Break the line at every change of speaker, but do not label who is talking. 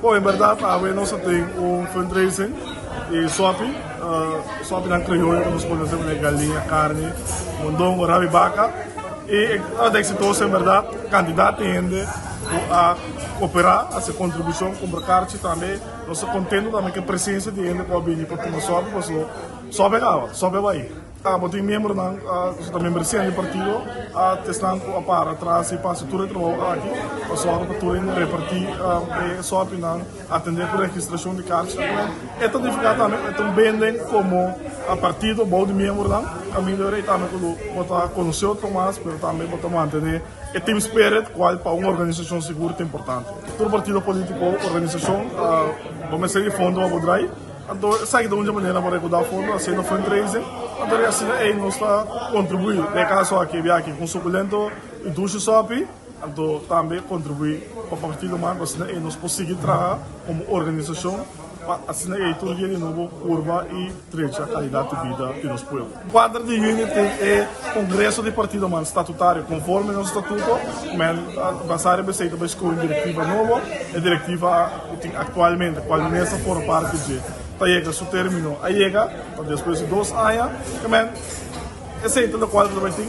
Bon, en berdad awe nos a tin un fundraising di sopi, sopinan crioyo cu nos conoce manera galiña, carni, mondongo, rabi baca y tabata exitoso en berdad, cantidad di hende cu a coopera, haci contribucion, cumpra carchi tambe, nos ta contento tambe cu e presencia di hende cu a bini pa tuma sopi pasobra sopi a caba, sopi a bay. Bo tin miembronan ku ta membresia di partido a esnan ku a para tras i pasa tur e trabou aki pa sòru pa tur hende repartí e sòpinan, atendé ku registrashon di karchinan. E ta nifiká tambe ku e ta un benden komo partido bou di miembronan kaminda ora ei tambe ku bo ta konosé otro mas pero tambe bo ta mantené e team spirit kual pa un organisashon sigur ta importante. Tur partido polítiko, organisashon bo mester di fondo pa bo drai. Anto esaki ta un dje manera pa rekoudá fondo hasiendo fundraising. Anto di asina ei nos ta kontribuí, den e kaso aki e biaha aki ku un sukulento i dushi sòpi, anto tambe kontribuí pa Partido man ku asina ei nos por sigui traha komo organisashon pa asina ei tur dia di nobo purba i trecha kalidat di bida di nos pueblo. Kuater di yüni tin e kongreso di Partido man statutario konforme nos statuto, men basá riba esei ta bai skohe un direktiva nobo, e direktiva ku tin aktualmente, kual mi mes a forma parti dje, ta yega su término a yega, ta despues di dos aña, men esei ta lokual ku ta bai tin.